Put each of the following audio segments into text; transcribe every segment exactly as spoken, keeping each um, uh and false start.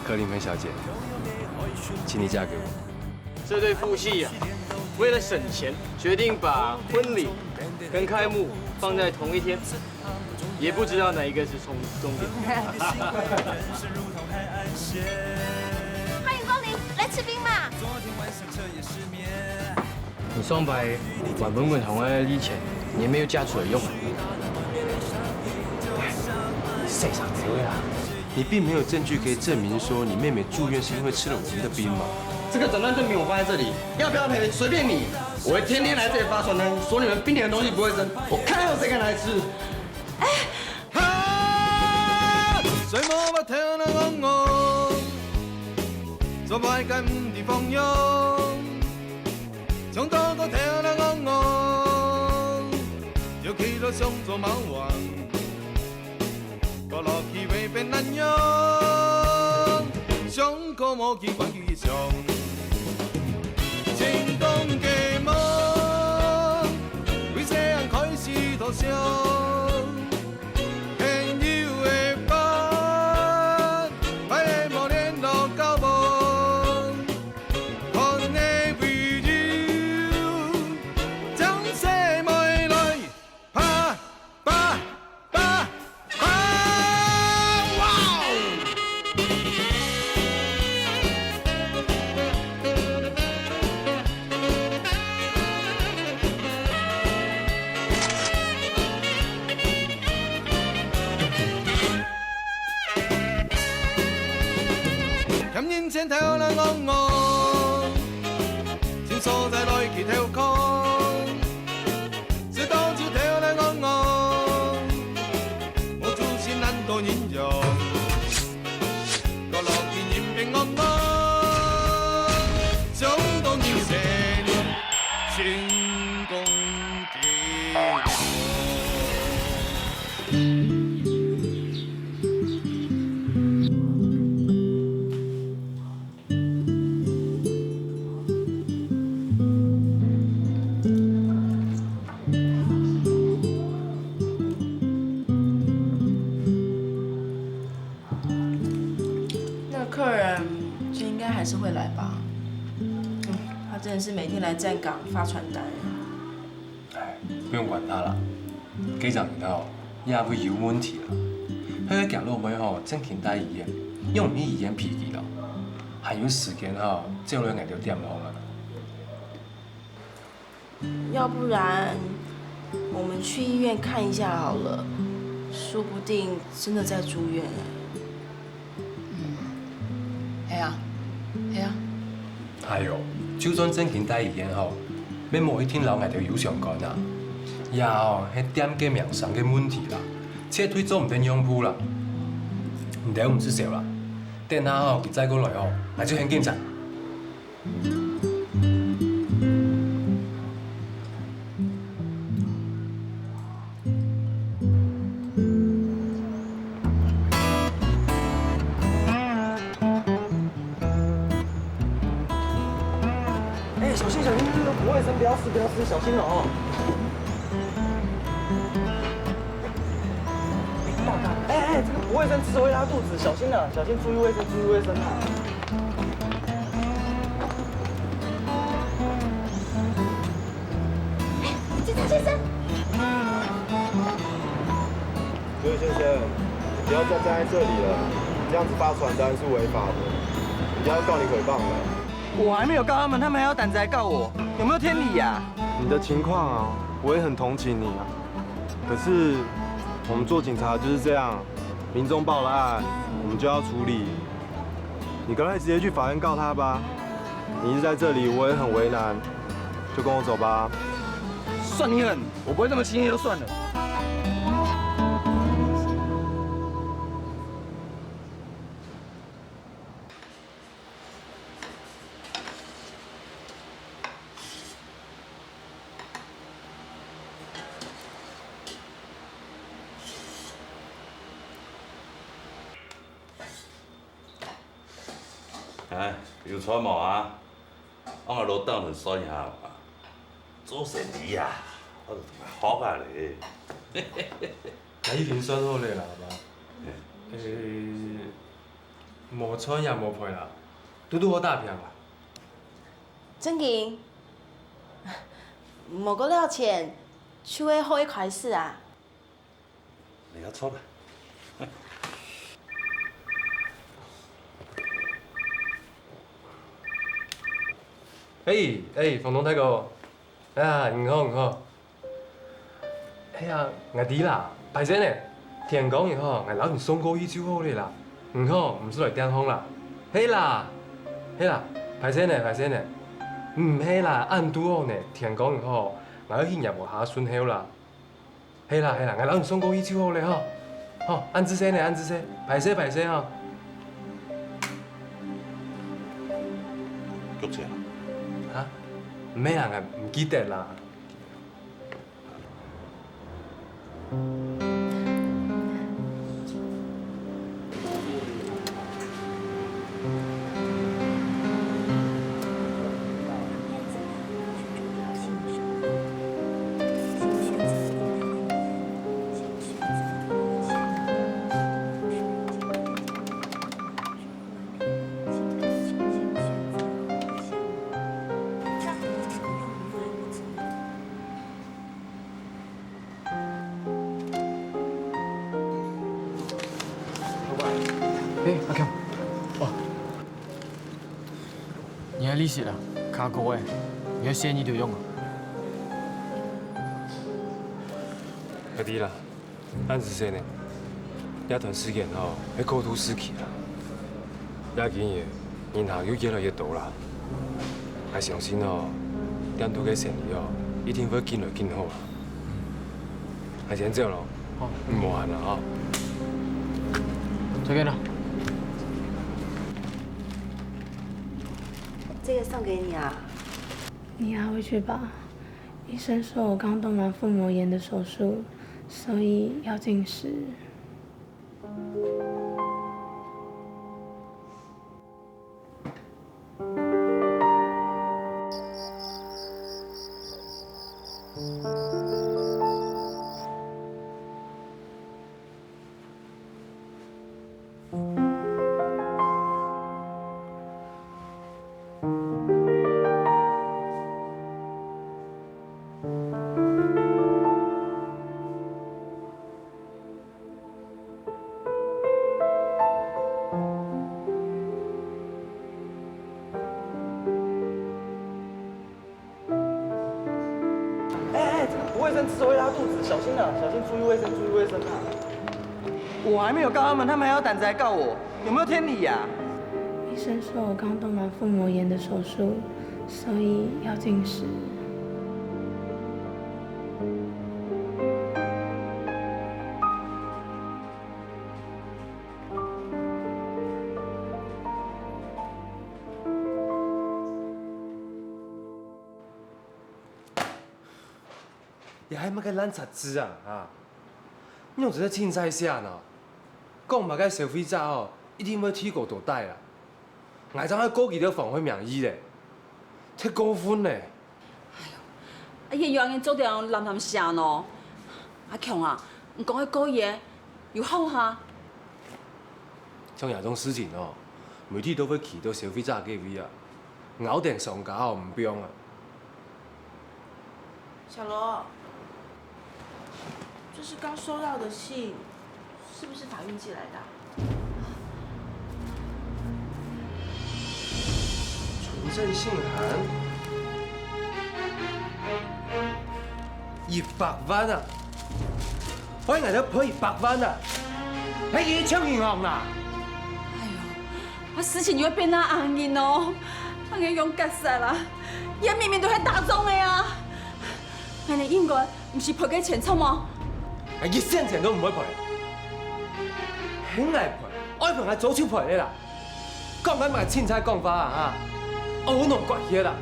柯林芬小姐，请你嫁给我。这对夫妻呀，为了省钱，决定把婚礼跟开幕放在同一天，也不知道哪一个是终终点。欢迎光临，来吃冰嘛。你上擺還問問同學个利錢，你也沒有嫁出來用啊？誰想這位啊？你並沒有證據可以證明說你妹妹住院是因為吃了我們的冰嗎？這個診斷證明我放在這裡，要不要賠隨便你。我會天天來這裡發傳單，說你們冰甜的東西不衛生，我看還有誰敢來吃。哈！睡無目頭人戇戇，做歹个毋知方向，衝到個頭人戇戇，就去到想做貓王，過落去會變恁樣，想過無去管佢想。成功个夢，為細漢開始偷笑。 朋友的伴，歹个無聯絡交往，看的為由，將細妹來，啪啪啪啪，哇哦！ 嫌人錢偷來戇戇，尋所在來去偷空，食到就偷來戇戇，無出息難做人用。 角落去人變戇戇，想到人生成功結果。那客人就应该还是会来吧？嗯，他真的是每天来站岗发传单。哎，不用管他了。给长你看哦，也会有问题了。那个角落妹吼，正经戴医院，用你医院脾气了，还有时间哈，照料俺兜店方啊。 要不然我们去医院看一下好了，说不定真的在住院哎。系啊，系啊。哎哟，就算正经戴医院吼，也無一定摎𠊎兜有相干啊。也吼，係店个名聲个問題啦，絕對做毋得讓步啦。你兜毋使愁啦，等下吼佢再過來吼，𠊎就喊警察。 哎，小心小心，那个不卫生，不要吃不要吃，小心哦。哎哎，这个不卫生，吃了会拉肚子，小心啊，小心注意卫生，注意卫生啊。 警察先生，这位先生，你不要再站在这里了，这样子发传单是违法的，人家要告你诽谤的。我还没有告他们，他们还有胆子来告我，有没有天理呀？你的情况啊，我也很同情你啊。可是我们做警察就是这样，民众报了案，我们就要处理。你干脆直接去法院告他吧。你一直在这里，我也很为难，就跟我走吧。算你狠，我不会这么轻易就算了。 哎，有菜無啊？𠊎老等人算一下啊。做生理啊，𠊎都同佢學下咧。佢已經算好了啦，阿爸。誒，無賺也無賠啦，堵堵好打拚啦。正經，無過了錢，就係好个開始啊！ 你較著啊！哎哎，房東大哥，啊，你好你好。哎呀，𠊎知啦，歹勢呢，天光日吼，𠊎摎你送過去就好了啦。你好，毋使來店項啦。係啦，係啦，歹勢呢，歹勢呢。毋係啦，恁堵好呢，天光日吼，𠊎愛去業務下巡後啦。 係啦係啦，𠊎摎你送過去就好了吼。好，恁仔細呢，恁仔細，歹勢歹勢吼。幾錢啊？哈？毋係啦，𠊎毋記得啦。 哎，阿強，哦，你个利息啊，較高欸，你个生意點樣啊？阿弟啦，恁仔細呢，這段時間吼，係過渡時期啦。 這幾年人客又越來越多啦。𠊎相信哦，店肚个生意哦，一定會緊來緊好啦。𠊎先走咯，好，毋好閒啦吼。再見啦。這個送給你啊。你要回去吧。醫生說我剛動完腹膜炎的手術，所以要禁食。 哎哎，这个不卫生纸会拉肚子，小心啊，小心注意卫生，注意卫生啊！我还没有告他们，他们还要胆子来告我，有没有天理呀？医生说我刚动完腹膜炎的手术，所以要禁食。 這係麼个爛雜誌啊，哈！你用這个清彩寫喏，講麼个消費者哦，一定會提高多大啦。𠊎正愛告佢兜妨害名譽咧，忒過分咧！哎喲，啊，也有恁樣做得用濫濫寫喏。阿強啊，你講个告佢个，有效哈？ 像這種事情哦，媒體都會企到消費者个位啊，拗等商家哦，毋放啊。小羅，這是剛收到的信，是不是法院寄來的啊？存證信函，一百萬啊！ 害𠊎兜賠一百萬啊！係佢搶銀行啦！哎喲，啊事情又變到恁樣哦，恁樣樣結煞啦！這明明都係打中个啊！𠊎兜應該毋使賠該錢著無？𠊎一仙錢都毋會賠，係𠊎賠，愛賠𠊎早就賠个啦！ 講恁樣清彩講話啊，哈！烏龍怪血啦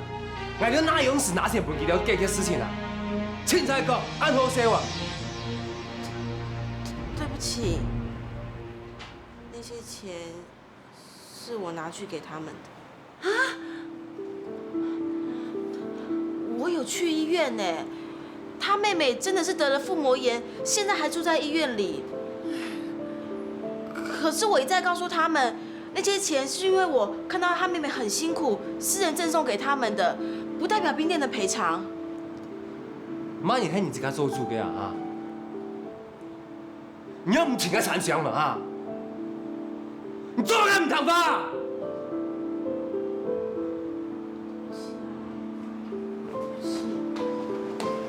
！𠊎兜哪有閒時拿錢分佢兜解決事情啊？清彩講，恁好笑啊！對不起，那些錢是我拿去給他們的。啊？我有去醫院呢，他妹妹真的是得了腹膜炎，現在還住在醫院裡。可是我一再告訴他們，那些錢是因為我看到他妹妹很辛苦，私人贈送給他們的，不代表冰店的賠償。麼人喊你自家做主个啊？啊？你又毋停个參詳了啊？你做个毋聽話？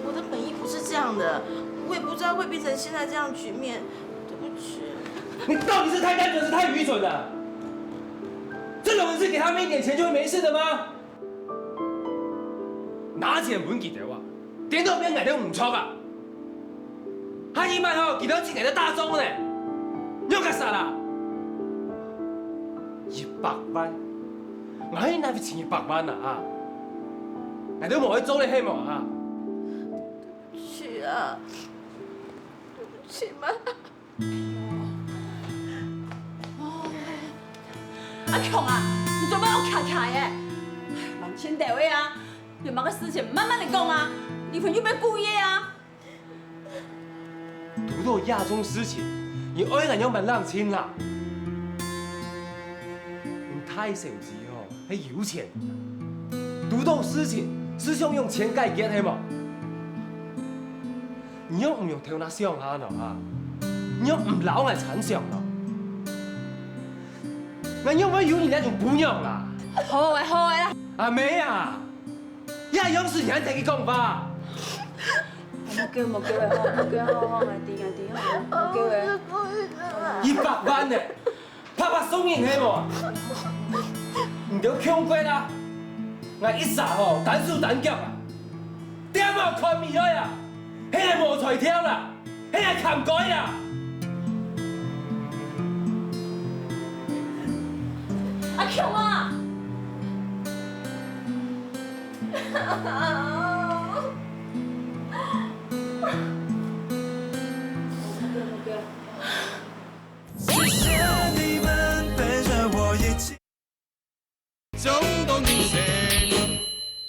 我的本意不是這樣的，我也不知道會變成現在這樣局面，對不起。你到底是太單純，是太愚蠢了？這種人是給他們一點錢就會沒事的嗎？ 拿錢分佢兜啊，顛倒變𠊎兜毋著啊！下一擺吼，佢兜請𠊎兜打仗呢，仰結煞啊？一百萬，𠊎哪會請一百萬啊？啊，𠊎兜無愛做了係無啊？是啊，對不起嘛。 阿強啊，你做麼个徛徛个？慢慢兜仔啊，有麼个事情慢慢仔講啊，離婚又毋係故意个啊。堵到這種事情，你愛𠊎仰般冷靜啦？你大小姐吼，係有錢，堵到事情係想用錢解決係無？ 你仰毋用頭那想下呢啊？你仰毋摎𠊎參詳呢？𠊎仰會有你這種餔娘啊？好个好个啦。阿妹啊，這樣式你還同佢講話？莫噭莫噭吼，莫噭吼吼，𠊎知𠊎知吼，莫噭个。一百萬呢， 白白送人係無？你兜窮鬼啦！𠊎一儕吼單手單腳啊，恬無看未來啊，係𠊎無才調啦，係𠊎貪該啦！阿強啊！謝謝你們陪著我一起。總動員是你，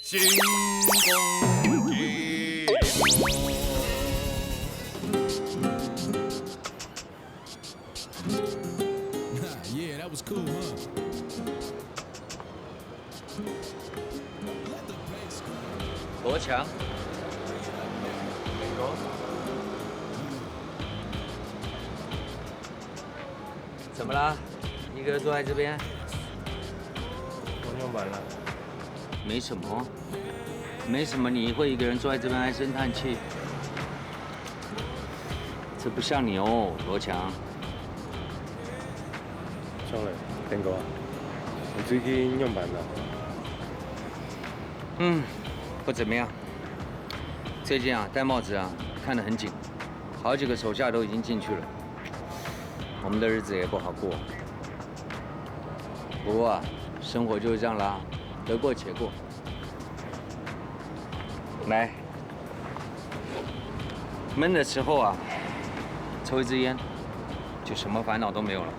心動的。 Yeah, that was cool, huh? 羅強，怎麼啦？一個人坐在這邊？我用完了。沒什麼，沒什麼，你會一個人坐在這邊唉聲嘆氣？這不像你哦，羅強。兄弟，天哥，你最近用完了？嗯，不怎麼樣。最近啊，戴帽子啊，看得很緊，好幾個手下都已經進去了，我們的日子也不好過。不過啊，生活就是這樣啦，得過且過。來，悶的時候啊，抽一支菸，就什麼煩惱都沒有了。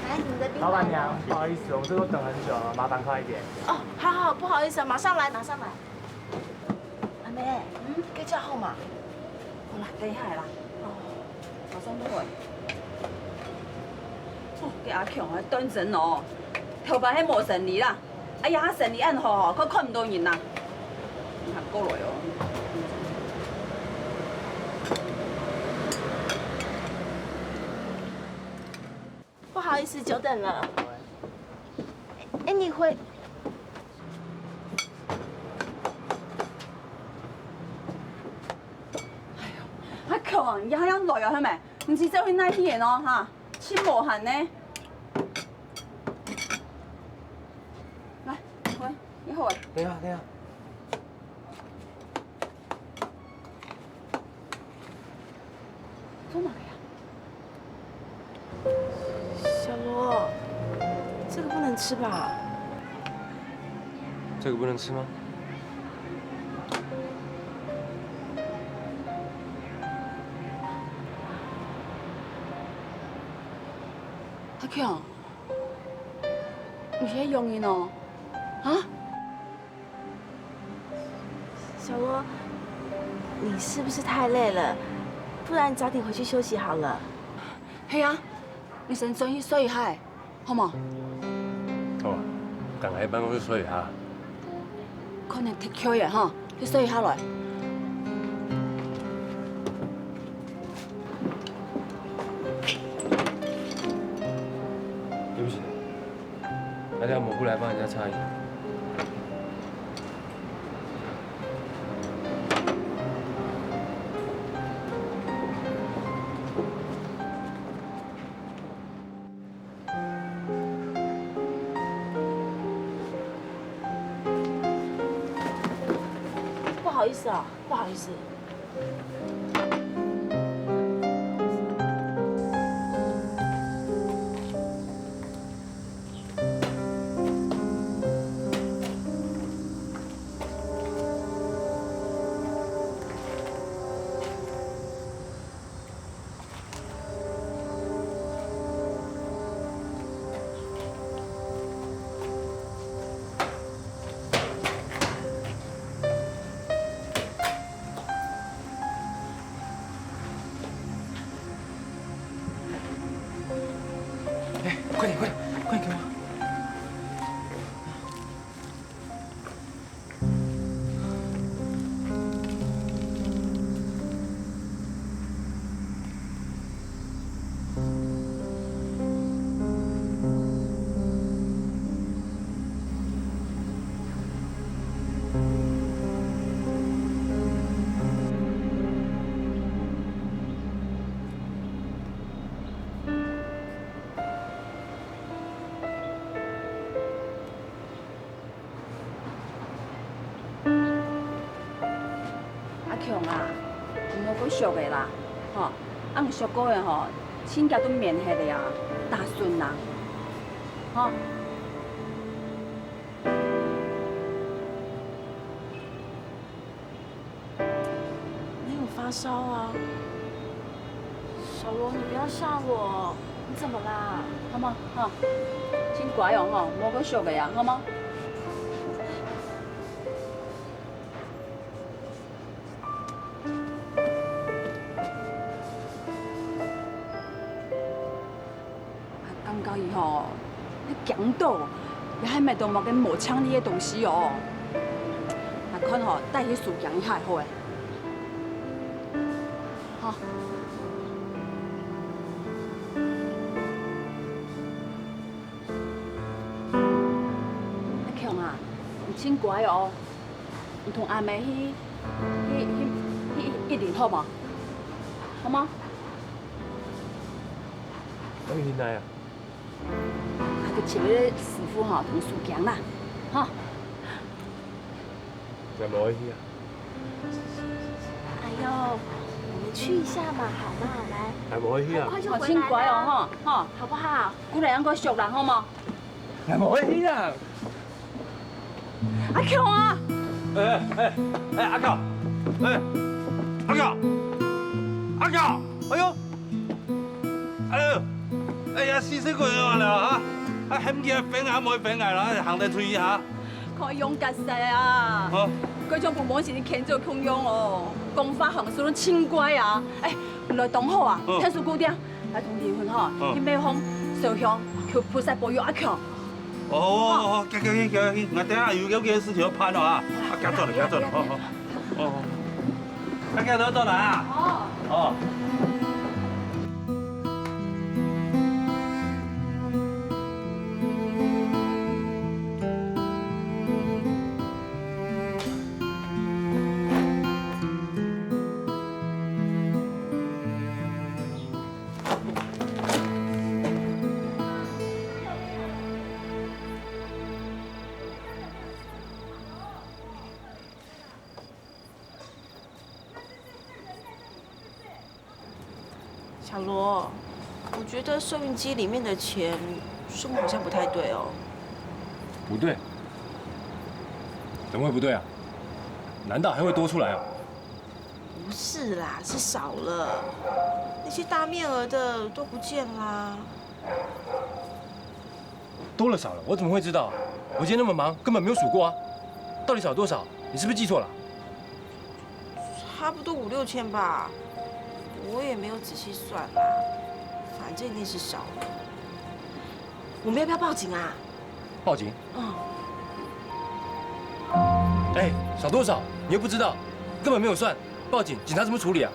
來，你們的冰老闆娘，不好意思，我們這都等很久了，麻煩快一點。哦，好好，不好意思啊，馬上來，馬上來。阿妹，嗯，該叫號碼。好啦，等一下來啦。哦，馬上就來。阿強啊，當真哦，頭擺係無生理啦，哎呀，生理恁好吼，快看毋到人啦。你看過來哦。不好意思，久等了。哎，你回，阿強啊，你還要來啊，係咪？你知這位哪去人哦，哈？ 盡無閒呢。來，喂，你好啊。你好，你好。做麼个呀？小羅，這個不能吃吧？這個不能吃嗎？ 阿強，你係仰般哦？啊？小羅，你是不是太累了？不然早點回去休息好了。係啊，你先轉去睡一下，好無？好啊，趕快辦公室睡一下。 可能忒𤸁了吼，去睡一下來。對不起，那條抹布來幫人家擦一下。 不好意思啊，不好意思。哎，快點，快點，快點給我！ 阿強啊，毋好過燒个啦，吼，啊毋燒過个吼，親家都免忒个啊，打損人，吼。 你有發燒啊？小羅，你不要嚇我，你怎麼啦？好嗎？哈，盡乖哦，吼，莫過燒个啊，好嗎？ 啊，感覺佢吼，你驚到，也還買到麼个無淨俐个東西哦。啊，看吼，帶去收驚一下好誒。好。阿強啊，你盡乖哦。 你同阿妹去，去，去，去一輪好無？好無？愛去哪啊？啊，去尋个師傅吼，同佢收驚啦，吼。𠊎無愛去啊。哎喲，我們去一下嘛，好嘛，來。𠊎無愛去啊。快就回來啦。好，盡乖哦，吼，吼。好不好？過來，恁个熟啦，好無？ 𠊎無愛去啊！阿強啊！哎，哎，哎，阿強！哎，阿強！阿強！哎喲！哎喲！哎呀，死死鬼啊啦！啊，喊佢啊，分啊，莫分啊啦，行得出去哈！看勇敢勢啊！啊？該種不毛線的牽走共樣哦，講話行事都盡乖啊！哎，來當好啊，嗯。趁手姑爹。 來同離婚吼，嗯。去買方燒香，求菩薩保佑阿強。哦，行行行行行，𠊎等下有有件事情要辦了啊，啊，行轉來，行轉來，好好，哦，啊，行轉來啊，哦。哦。 小罗，我觉得收银机里面的钱数目好像不太对哦。不对？怎么会不对啊？难道还会多出来啊？不是啦，是少了。那些大面额的都不见啦。多了少了，我怎么会知道？我今天那么忙，根本没有数过啊。到底少多少？你是不是记错了？ 差不多五六千吧，我也没有仔细算啦，反正一定是少了。我们要不要报警啊？报警？嗯。哎，少多少？你又不知道，根本没有算，报警，警察怎么处理啊？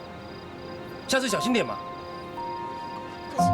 下次小心点嘛。可是，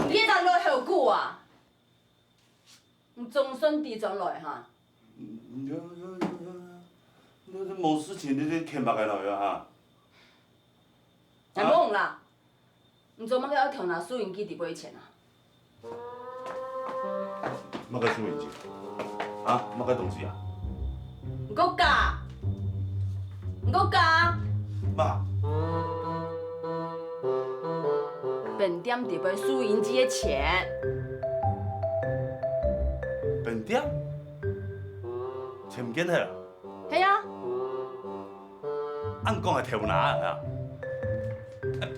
你站落後久啊？你總算知轉來哈？嗯，有有有有有，你無事情，你你牽目个來啊哈？啊，無啦，你做麼个愛偷拿收銀機底背个錢啊？ 麼个收銀機？啊，麼个東西啊？你給我講！你給我講！嘛？本店底背收銀機个錢。本店？錢毋見忒啊？係啊。恁講還偷拿啊？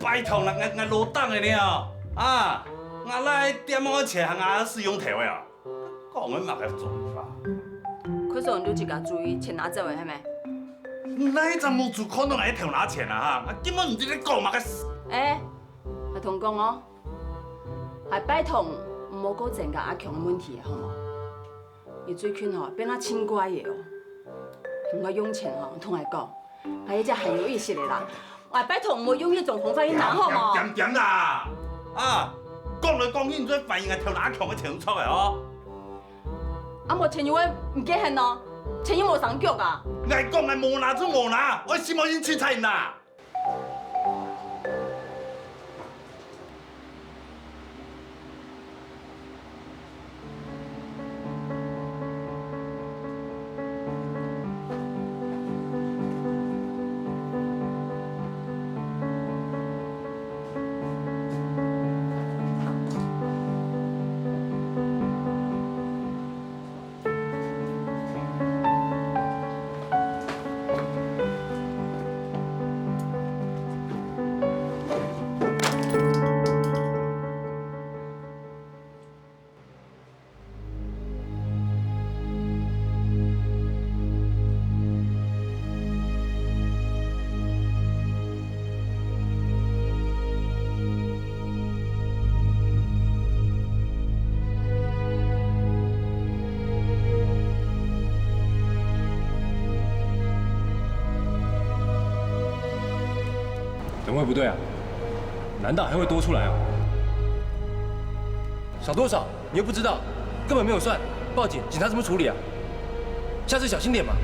拜託啦，𠊎𠊎老董个呢，啊，𠊎來店个錢還𠊎使用偷个啊？ 講个麼个做法？看上你自家注意，錢拿走个係無？你哪一隻目珠看到𠊎偷拿錢啊哈？𠊎根本毋知你講麼个事。哎，還同講哦，還拜託毋好過增加阿強个問題，好無？你最近吼變啊盡怪个哦，毋愛用錢吼，同𠊎講。 哎，這還有意思个啦。哎，拜託，毋好用這種方法去拿，好無？恬恬啦！啊，講來講去，你就反映𠊎偷拿阿強个錢就著个哦。啊，無錢又會毋見忒哦？錢又無生腳啊？𠊎講𠊎無拿就無拿，愛信無信凊彩你拿。 怎么会不对啊？难道还会多出来啊？少多少？你又不知道，根本没有算，报警，警察怎么处理啊？下次小心点嘛。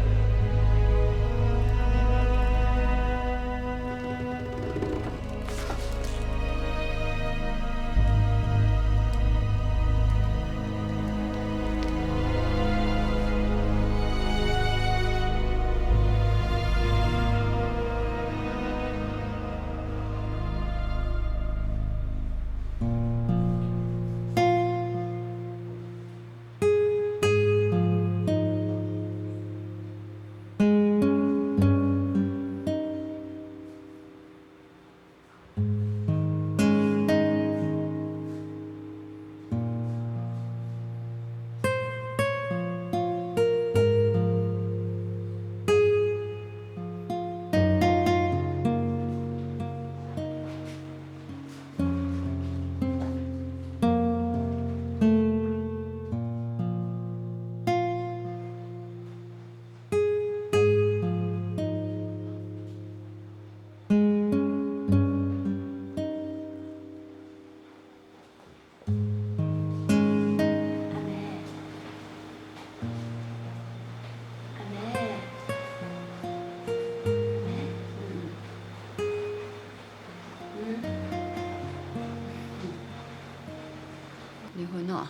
離婚啊？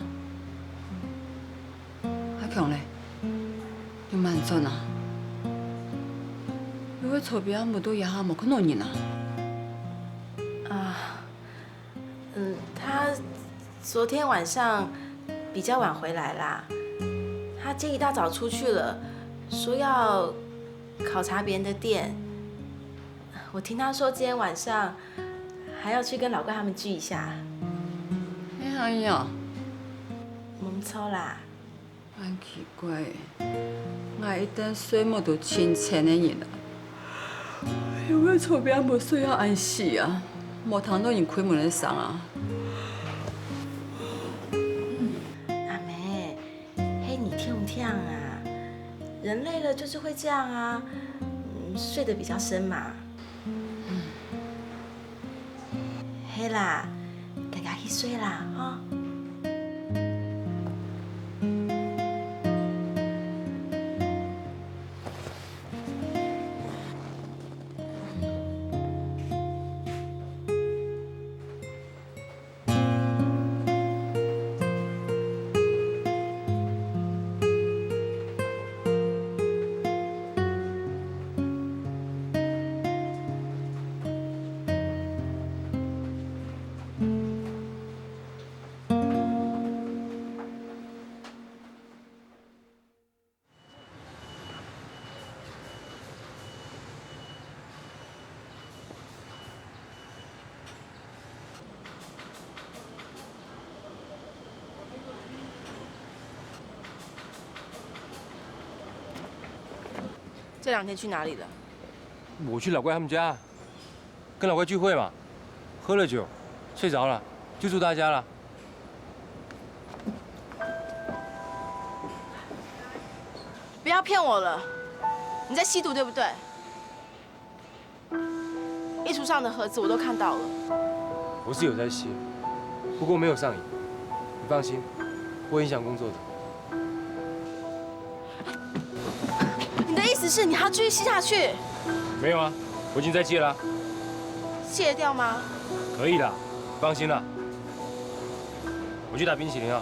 阿強咧，你滿轉啊？你為著邊仔無到這下無看到人啊？啊，嗯，他昨天晚上比較晚回來啦。他今一大早出去了，說要考察別人的店。我聽他說今天晚上還要去跟老怪他們聚一下。哎呀，無錯啦。恁奇怪，𠊎一等睡目都盡清个人啊，又為著邊仔無睡到恁死啊，無聽到人開門个聲啊。阿妹， 嘿，你聽毋聽啊？人累了就是會這樣啊，嗯，睡得比較深嘛。嘿啦，趕緊去睡啦，哈。這兩天去哪裡了？我去老怪他們家，跟老怪聚會嘛，喝了酒，睡著了，就住他家了。不要騙我了，你在吸毒對不對？ 衣櫥上的盒子我都看到了。我是有在吸，不過沒有上癮。你放心，不會影響工作的。你的意思是你還要繼續吸下去？沒有啊，我已經在戒了啊。戒得掉嗎？可以啦，放心啦。我去打冰淇淋啊。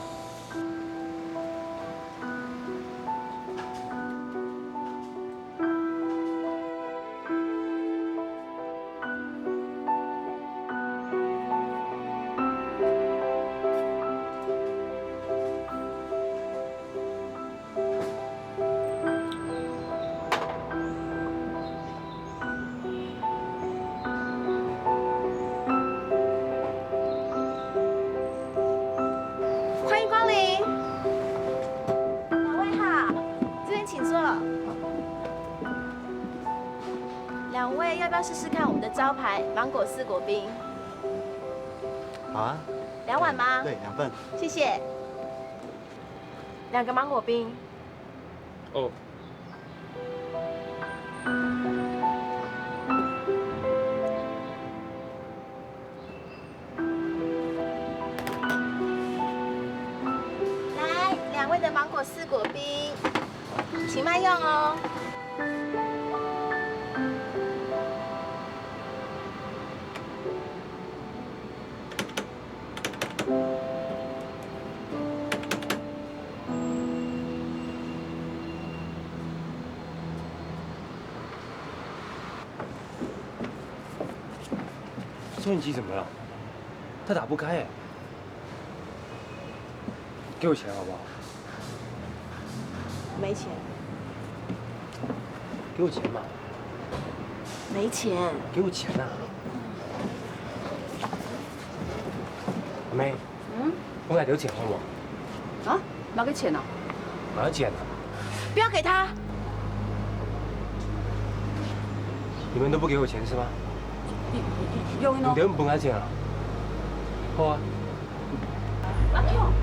歡迎光臨。兩位好，這邊請坐。兩位要不要試試看我們的招牌芒果四果冰？好啊。兩碗嗎？對，兩份。謝謝。兩個芒果冰。哦。 來，兩位的芒果四果冰，請慢用哦。 收音機怎麼了？它打不開欸。給我錢好不好？沒錢。給我錢嘛。沒錢。給我錢啊！阿妹， 嗯？我來留錢好無？啊？麼个錢啊？麼个錢啊？不要給他！你們都不給我錢是嗎？你，你，你，你，你，你等分𠊎錢啊？好啊。阿強！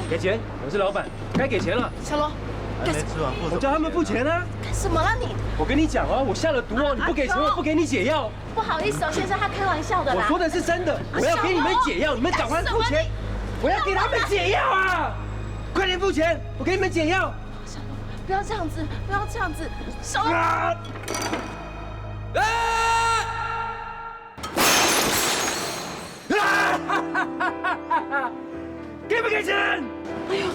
給錢，我是老闆，該給錢了。小羅，還沒吃完，我叫他們付錢啊！幹什麼啦你？我跟你講哦，我下了毒哦，你不給錢，我不給你解藥。 不好意思哦，先生，他開玩笑的啦。我說的是真的，我要給你們解藥，你們趕快付錢，我要給他們解藥啊！快點付錢，我給你們解藥。小羅，不要這樣子，不要這樣子，小羅。啊！啊！给不给钱？哎呦，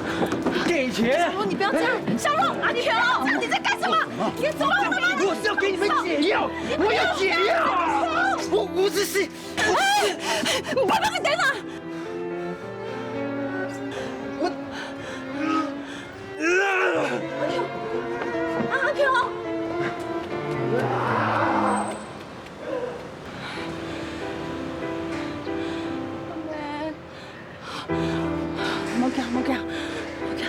给钱！小龙，你不要这样，小龙，阿飘，你在干什么？你走了吗？我是要给你们解药，我要解药！我五十岁，你不要给等啊！我，阿飘，莫讲，莫讲，莫讲。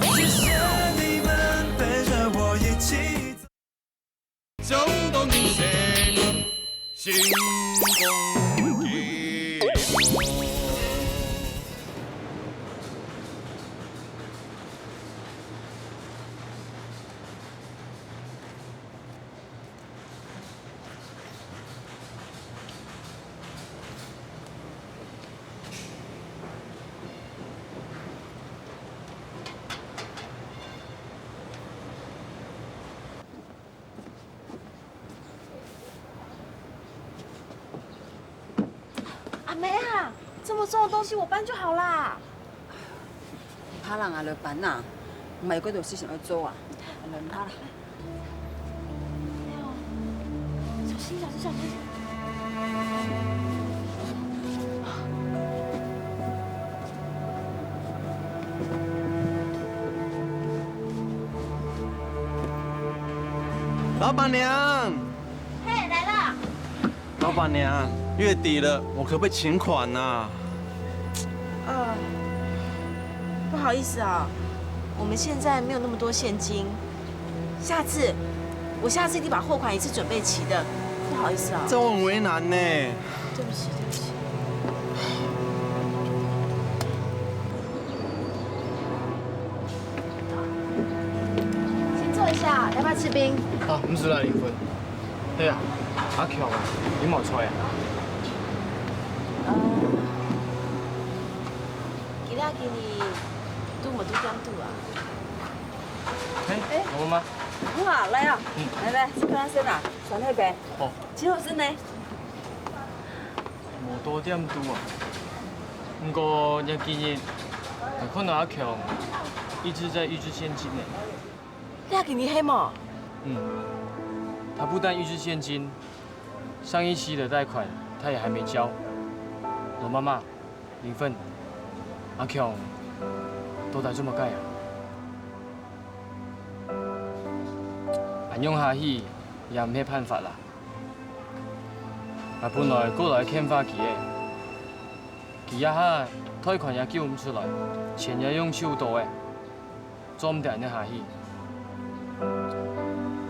谢谢你们陪着我一起走。 阿妹啊，这么重的东西我搬就好啦。毋怕啦，𠊎來搬啦，𠊎有幾多事情愛做啊，來，毋怕啦。哎呦，小心，小心，小心！ 老板娘，嘿，来了。老板娘，月底了，我可不可以请款啊？呃，不好意思啊，我们现在没有那么多现金，下次，我下次一定把货款一次准备齐的，不好意思啊。这我很为难呢。对不起，对不起。 先坐一下，要不要吃冰？啊，毋使啦，林芬。對啊，阿強啊，你無在啊？呃，佢這幾日都無在店肚啊。嘿，欸，好嗎？好啊，來啊，嗯。來來，這個先啊，算那邊。好。真好食呢。 無在店肚啊。毋過這幾日，𠊎看到阿強一直在預支現金呢。這幾日係無？嗯，他不但預支現金，上一期的貸款他也還沒交。羅媽媽，林芬，阿強到底做麼个啊？恁樣下去也毋係辦法啦。 𠊎本來過來勸化佢个，佢這下貸款也繳毋出來，錢也用手到个，做毋得恁樣下去。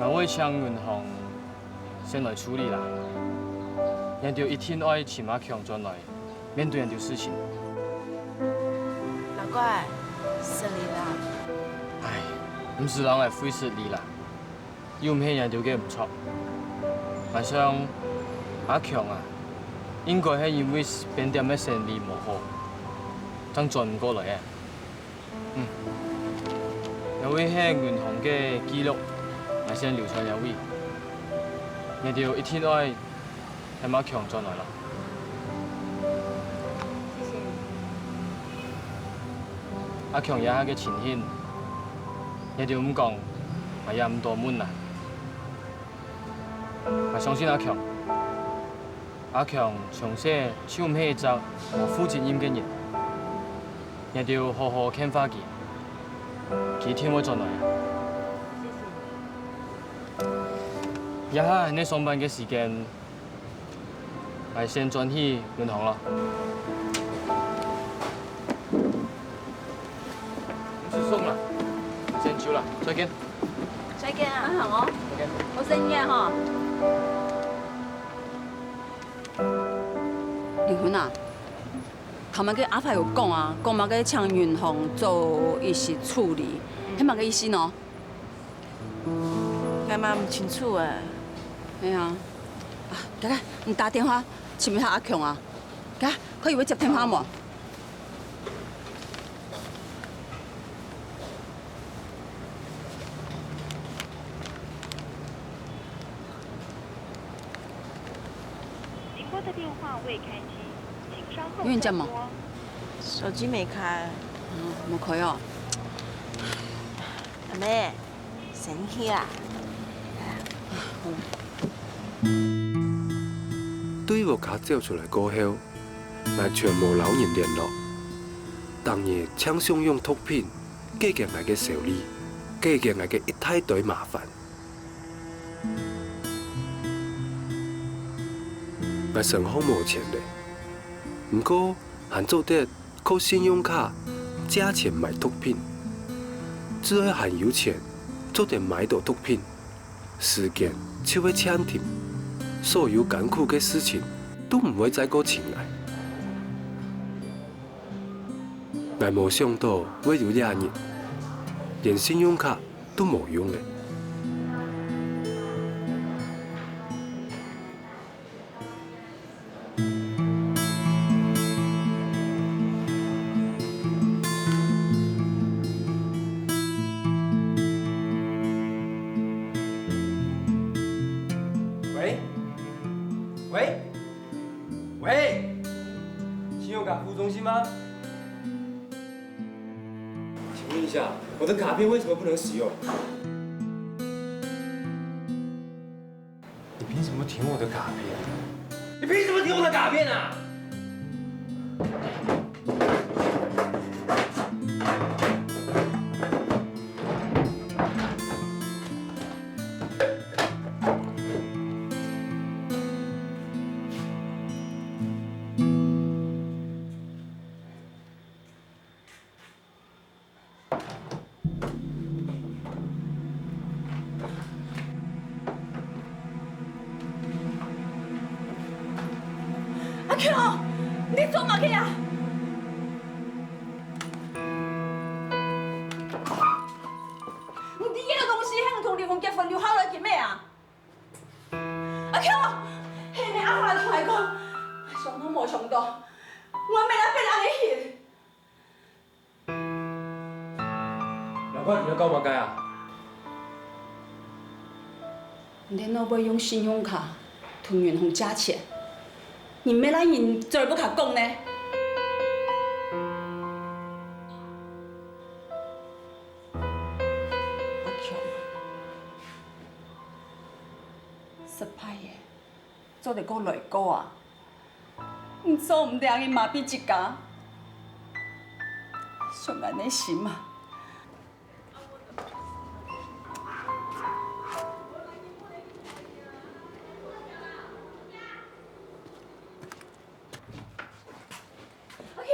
𠊎會請銀行先來處理啦。你兜一定愛尋阿強轉來，面對這兜事情。老怪，失禮啦。唉，毋使人來會失禮啦。 又毋係你兜个毋著。𠊎想，阿強啊，應該係因為便店个生理無好，正轉毋過來个。嗯，這位係銀行个記錄，𠊎先留在這位。你兜一定愛 喊阿強轉來囉。謝謝你。阿強這下个情形，你兜毋講，𠊎也毋多問啦。𠊎相信阿強。阿強從細就毋係一隻無負責任个人。你兜好好勸化佢，佢一定會轉來啊。謝謝你。這下係你上班个時間， 𠊎先轉去銀行囉。毋使送啦，先走啦，再見。再見啊，阿強哦。再見。好生意啊吼。離婚啊？頭先个阿發有講啊，講麼个請銀行做一息處理，係麼个意思呢？ 𠊎嘛毋清楚誒。係啊。啊，佳佳，你打電話尋一下阿強啊。佳佳，看佢會接電話無？ 您拨的电话未开机，请稍后再拨。有人接吗？手机没开。嗯，没开哦。阿妹，生气啊？对屋下走出来过后，𠊎全無摎人聯絡。逐日淨想用毒品解決𠊎个愁慮，解決𠊎个一大堆麻煩。𠊎身項無錢了，毋過還做得 靠信用卡借錢買毒品，只愛還有錢，做得買到毒品，時間就會暫停，所有艱苦个事情都毋會再過尋𠊎。𠊎無想到會有這日，連信用卡都無用了。 喂，喂，喂，信用卡服务中心吗？请问一下，我的卡片为什么不能使用？ 你凭什么舔我的卡片？你凭什么舔我的卡片啊？阿強，你做麼个啊？你這个東西係同離婚結婚留下來个咩啊？阿強，係你阿華同𠊎講，想都無想到，𠊎乜愛變恁樣形。 老怪，你要搞麼个啊？你等老爸用信用卡同銀行借錢，你乜愛人嘴巴下講呢？阿強，失敗了。 做得過來過啊！你做毋得恁樣麻痺自家，傷𠊎个心啊！阿強，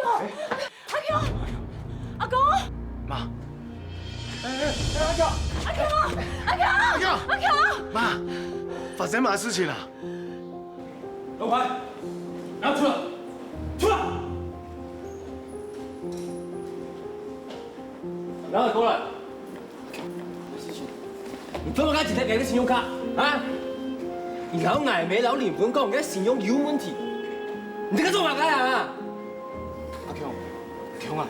阿強，阿公！媽，阿強，阿強，阿強，阿強！媽，發生麼个事情啊？老怪，拿出來，出來！拿過來！ 你做麼个直接給你信用卡啊？你摎𠊎姆摎林文講你个信用有問題，你這個做麼个啊？阿強，強啊，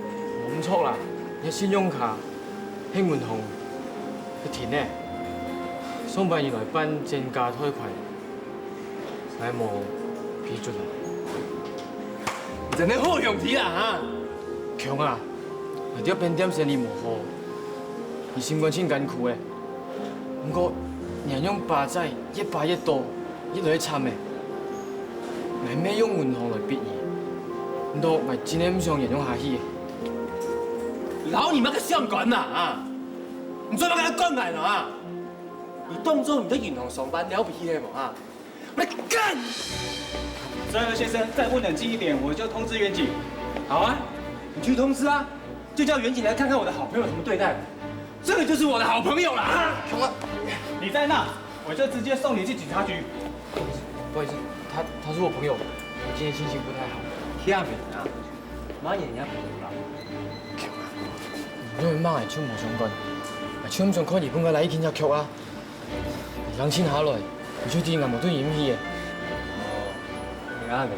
無毋著啦，你信用卡係銀行去停个，上擺你來辦增加貸款， 𠊎無批准啊！你真係好兄弟啊哈！強啊，𠊎知便店生理無好，你心肝盡艱苦欸。毋過，你恁樣巴債越巴越多，越來越慘欸。𠊎乜用銀行來逼你，毋過𠊎真係毋想恁樣下去欸。摎你麼个相干啊？你做麼个愛管𠊎啊？你當做你在銀行上班了不起係無啊？ 來幹！哲和先生，再不冷靜一點，我就通知遠景。好啊，你去通知啊，就叫遠景來看看我的好朋友怎麼對待我。這個就是我的好朋友啦！啊，強啊！你再鬧，我就直接送你去警察局。不好意思，他他是我朋友，我今天心情不太好。聽明啊，罵人家朋友啦。因為罵人就無相干，就毋想看日本个來一斤隻曲啊！ 你冷靜下來，你就知𠊎無對你毋起欸。你恁樣，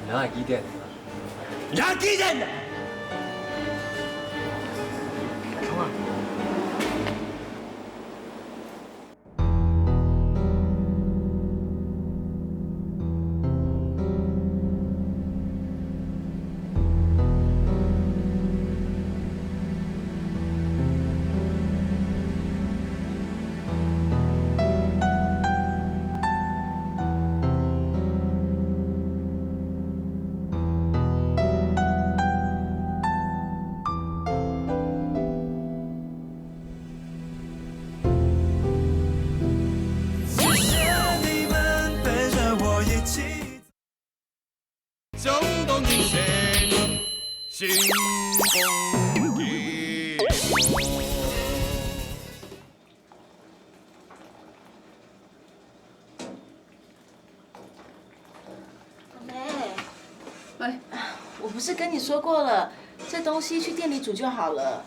你還記得？你還記得？中国人民新风景。 阿妹，哎，我不是跟你说过了，这东西去店里煮就好了。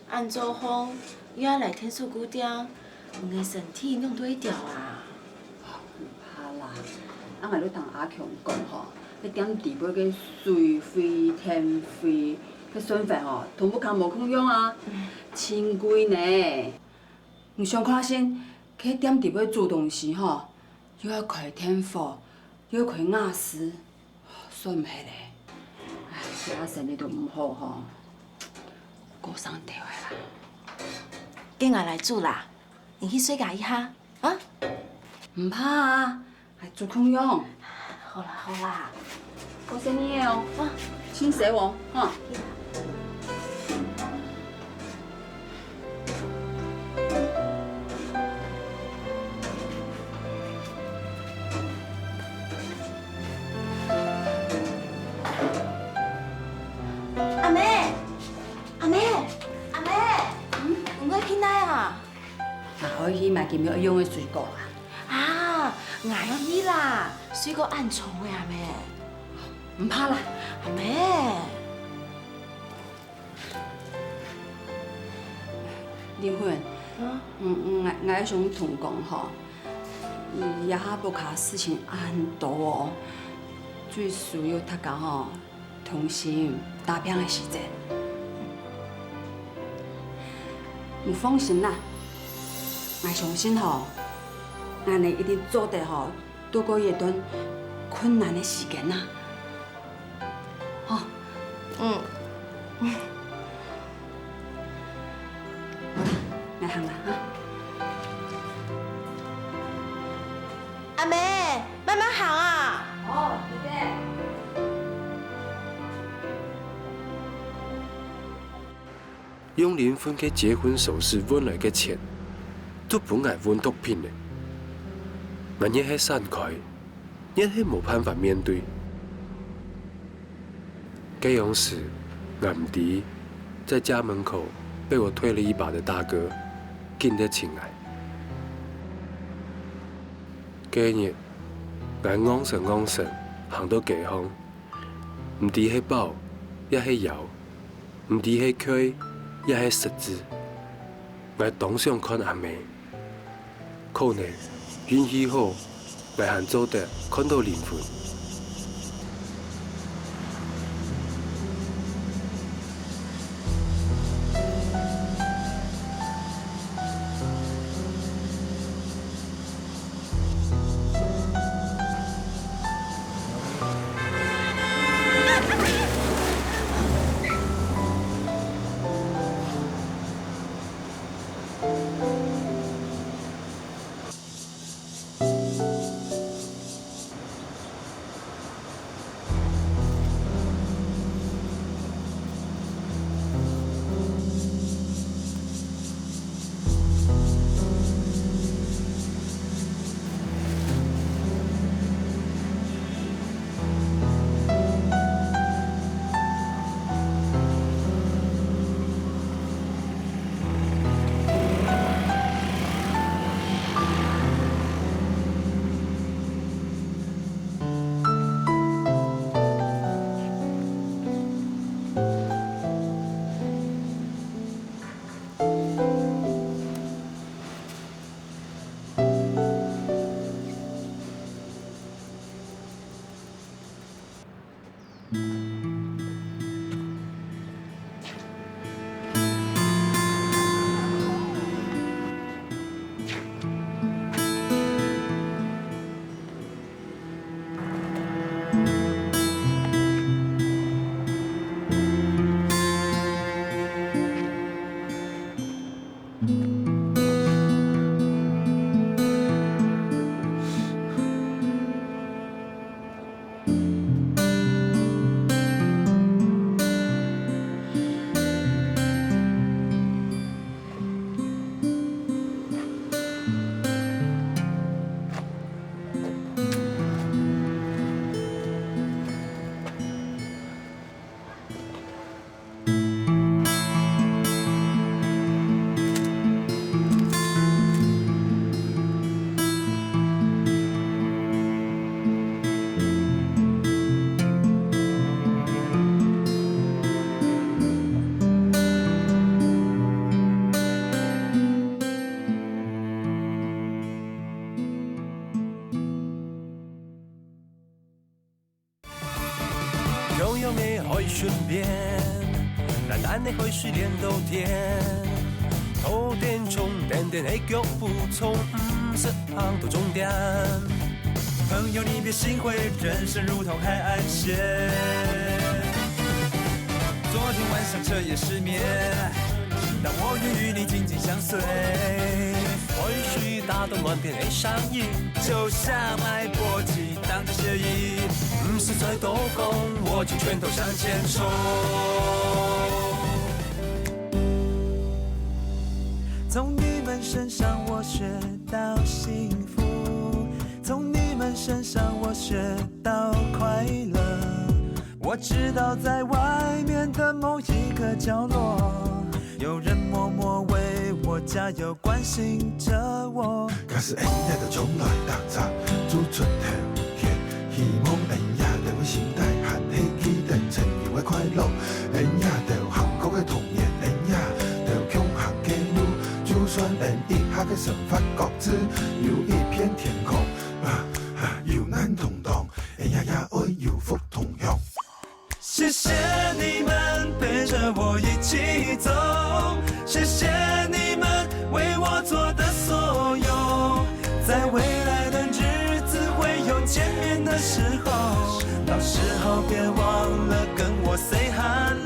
恁早起又愛來𢯭手顧店，你个身體仰都會枵啊？毋怕啦，啊，𠊎都同阿強講吼，該店底背个水費、電費，該算法吼，同屋下無共樣啊，真貴呢。 你想看下先，該店底背煮東西吼，又愛開電火，又愛開瓦斯，算毋核咧。唉，這下生理都毋好吼，過生頭个啦。該𠊎來煮啦，你去睡覺一下啊。毋怕啊， 還做共樣。好啦，好啦。過生日哦，啊，盡細哦，哈。阿妹，阿妹，阿妹，嗯，你愛去哪啊？ 𠊎愛去買今晡日愛用个水果啊。啊，𠊎去啦，水果恁重个阿妹。毋怕啦。阿妹。麗芬，嗯，嗯，嗯，𠊎，𠊎想同你講吼，這下屋下事情恁多哦，最需要大家吼， 同心打拚个時節。你放心啦，𠊎相信吼，𠊎等一定做得吼，度過這段困難个時間啊。吼。嗯。 好啦，𠊎行啦，哈。阿妹，慢慢行啊。哦，姐姐。用麗芬个結婚首飾換來个錢，都分𠊎換毒品了。𠊎越係閃開， 越係無辦法面對。該央時，𠊎毋知，在家門口被我推了一把的大哥，緊來尋𠊎。該日，𠊎戇神戇神行到街項，毋知係飽也係枵，毋知係𤸁也係失志。𠊎當想看阿姆， 可能運氣好，𠊎還做得看到靈魂。順便，讓咱个海水連到天。頭頂衝，點點个腳步衝，毋使行到終點。朋友，你別心灰，人生如同海岸線。昨天晚上徹夜失眠，但我願與你緊緊相隨。海水打動亂片个聲音，就像脈搏激盪的血液。毋使再多講，我就全都向前衝。從你們身上我學到幸福，從你們身上我學到快樂。我知道在外面的某一個角落，有人默默為我加油，關心著我。假使𫣆也都從來打雜，做出頭天，希望𫣆也都會心態還係記得曾經个快樂。𫣆也都行過个童年，𫣆也都共行个路，就算𫣆一下个生活各自有一片天空，啊，啊，有難同當，𫣆也也愛有福同享。謝謝你們陪著我一起走，謝謝你們為我做的所有。在未來的日子會有見面的時候，到時候別忘了跟我 say hello。